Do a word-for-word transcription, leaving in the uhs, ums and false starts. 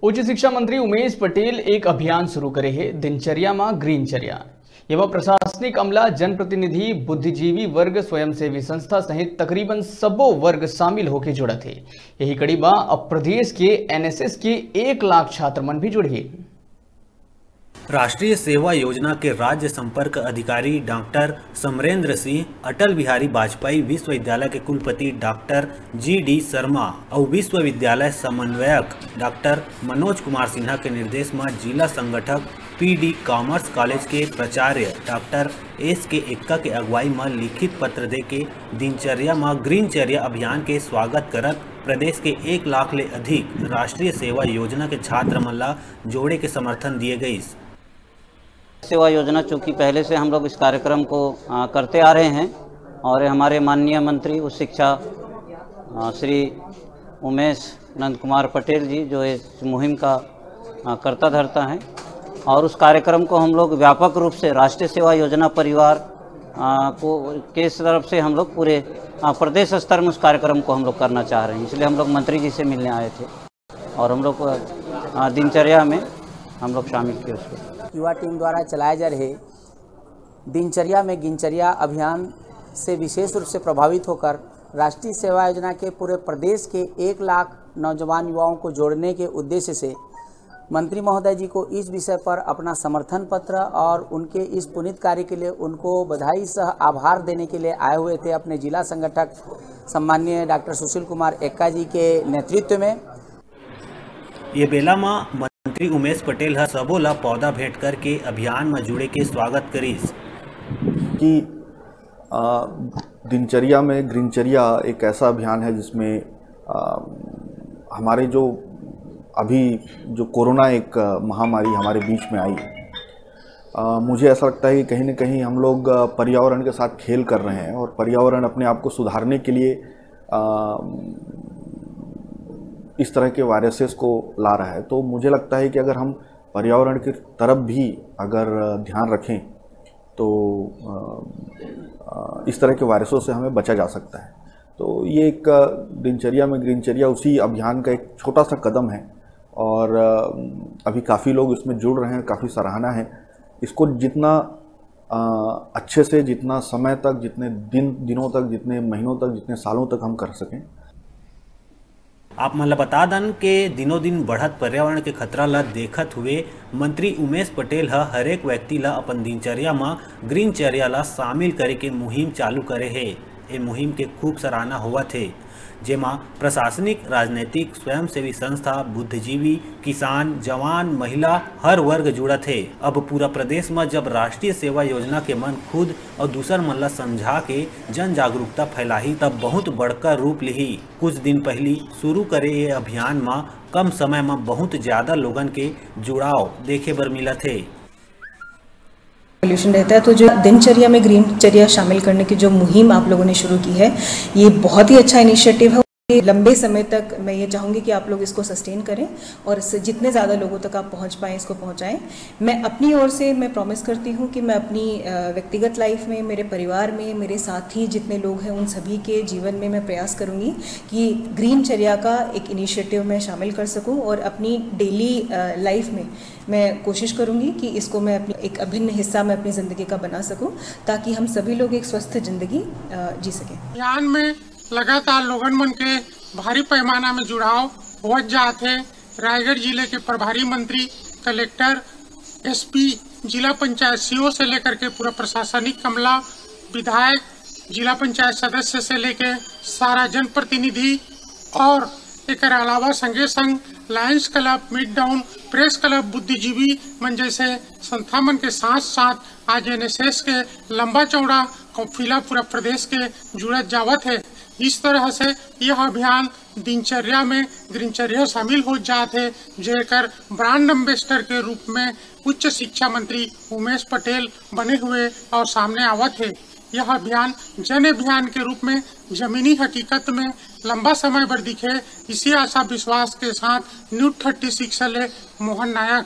उच्च शिक्षा मंत्री उमेश पटेल एक अभियान शुरू करे हे, दिनचर्या मा ग्रीन चर्या। एमा प्रशासनिक अमला, जनप्रतिनिधि, बुद्धिजीवी वर्ग, स्वयंसेवी संस्था सहित तकरीबन सबो वर्ग शामिल होके जुड़त हे। यही कड़ी मा अब प्रदेश के एनएसएस के एक लाख छात्र मन भी जुड़ही। राष्ट्रीय सेवा योजना के राज्य संपर्क अधिकारी डॉक्टर समरेंद्र सिंह, अटल बिहारी वाजपेयी विश्वविद्यालय के कुलपति डॉक्टर जी डी शर्मा अउ विश्वविद्यालय समन्वयक डॉक्टर मनोज कुमार सिन्हा के निर्देश म जिला संगठक पीडी कॉमर्स कॉलेज के प्राचार्य डॉक्टर एस के एक्का के अगुवाई म लिखित पत्र दे के दिनचर्या म ग्रीन चर्या अभियान के स्वागत करत प्रदेश के एक लाख ले अधिक राष्ट्रीय सेवा योजना के छात्र मन ला जोड़े के समर्थन दिए गइस। सेवा योजना चूँकि पहले से हम लोग इस कार्यक्रम को, आ, करते आ रहे हैं और ये हमारे माननीय मंत्री उच्च शिक्षा, आ, श्री उमेश नंद कुमार पटेल जी जो इस मुहिम का, आ, कर्ता धर्ता हैं और उस कार्यक्रम को हम लोग व्यापक रूप से राष्ट्रीय सेवा योजना परिवार, आ, को, के तरफ से हम लोग पूरे, आ, प्रदेश स्तर में उस कार्यक्रम को हम लोग करना चाह रहे हैं, इसलिए हम लोग मंत्री जी से मिलने आए थे। और हम लोग, अ, दिनचर्या में हम लोग शामिल किए उसको। युवा टीम द्वारा चलाए जा रहे दिनचर्या में गिनचर्या अभियान से विशेष रूप से प्रभावित होकर राष्ट्रीय सेवा योजना के पूरे प्रदेश के एक लाख नौजवान युवाओं को जोड़ने के उद्देश्य से मंत्री महोदय जी को इस विषय पर अपना समर्थन पत्र और उनके इस पुनीत कार्य के लिए उनको बधाई सह आभार देने के लिए आए हुए थे अपने जिला संगठक सम्माननीय डॉक्टर सुशील कुमार एक्का जी के नेतृत्व में। ये बेला म मंत्री उमेश पटेल ह सबो ला पौधा भेंट करके अभियान म जुड़े के स्वागत करिस। कि, अ, दिनचर्या में ग्रीनचर्या एक ऐसा अभियान है जिसमें, अ, हमारे जो अभी जो कोरोना एक, अ, महामारी हमारे बीच में आई, अ, मुझे ऐसा लगता है कि कहीं ना कहीं हम लोग, अ, पर्यावरण के साथ खेल कर रहे हैं और पर्यावरण अपने आप को सुधारने के लिए, अ, इस तरह के वायरसेस को ला रहा है। तो मुझे लगता है कि अगर हम पर्यावरण की तरफ भी अगर ध्यान रखें तो, अ, अ, इस तरह के वायरसों से हमें बचा जा सकता है। तो ये एक, अ, दिनचर्या में ग्रीनचर्या उसी अभियान का एक छोटा सा कदम है और, अ, अभी काफ़ी लोग इसमें जुड़ रहे हैं, काफ़ी सराहना है। इसको जितना, अ, अच्छे से, जितना समय तक, जितने दिन, दिनों तक, जितने महीनों तक, जितने सालों तक हम कर सकें। आप मन ल बता दन के दिनों दिन बढ़त पर्यावरण के खतरा ल देखत हुए मंत्री उमेश पटेल ह हरेक व्यक्ति ल अपन दिनचर्या म ग्रीन चर्या ल शामिल करे के मुहिम चालू करे हे। ए मुहिम के खूब सराहना होवत हे, जेमा प्रशासनिक, राजनैतिक, स्वयंसेवी संस्था, बुद्धिजीवी, किसान, जवान, महिला, हर वर्ग जुड़त हे। अब पूरा प्रदेश म जब राष्ट्रीय सेवा योजना के मन खुद अउ दूसर मन ल समझा के जन जागरूकता फैलाही, तब बहुत बड़का रूप लिही। कुछ दिन पहिली शुरू करे ये अभियान म कम समय म बहुत ज्यादा लोगन के जुड़ाव देखे बर मिलत हे। पॉल्यूशन रहता है, तो जो दिनचर्या में ग्रीन चर्या शामिल करने की जो मुहिम आप लोगों ने शुरू की है, ये बहुत ही अच्छा इनिशिएटिव है। ये लंबे समय तक मैं ये चाहूँगी कि आप लोग इसको सस्टेन करें और इससे जितने ज़्यादा लोगों तक आप पहुँच पाएँ, इसको पहुँचाएँ। मैं अपनी ओर से मैं प्रॉमिस करती हूँ कि मैं अपनी, अ, व्यक्तिगत लाइफ में, मेरे परिवार में, मेरे साथी जितने लोग हैं, उन सभी के जीवन में मैं प्रयास करूँगी कि ग्रीन चर्या का एक इनिशिएटिव मैं शामिल कर सकूँ और अपनी डेली, अ, लाइफ में मैं कोशिश करूँगी कि इसको मैं अपनी एक अभिन्न हिस्सा मैं अपनी ज़िंदगी का बना सकूँ, ताकि हम सभी लोग एक स्वस्थ ज़िंदगी, अ, जी सकें। अभियान में लगातार लोगन मन के भारी पैमाना में जुड़ाव होवत जात हे। रायगढ़ जिले के प्रभारी मंत्री, कलेक्टर, एसपी, जिला पंचायत सीईओ से लेकर के पूरा प्रशासनिक अमला, विधायक, जिला पंचायत सदस्य से लेके सारा जनप्रतिनिधि और एकर अलावा संगे संग Lions club, mid town press club, बुद्धिजीवी मन जैसे संस्था मन के साथ साथ आज एनएसएस के लंबा चौड़ा काफिला पूरा प्रदेश के जुड़त जावत हे। इस तरह से यह अभियान दिनचर्या में ग्रीनचर्या शामिल हो जात हे, जेकर ब्रांड एम्बेसडर के रूप में उच्च शिक्षा मंत्री उमेश पटेल बने हुए और सामने आवत हे। यह अभियान जन अभियान के रूप में जमीनी हकीकत में लंबा समय बर दिखे, इसी आशा विश्वास के साथ न्यूज़ थर्टी सिक्स ले मोहन नायक।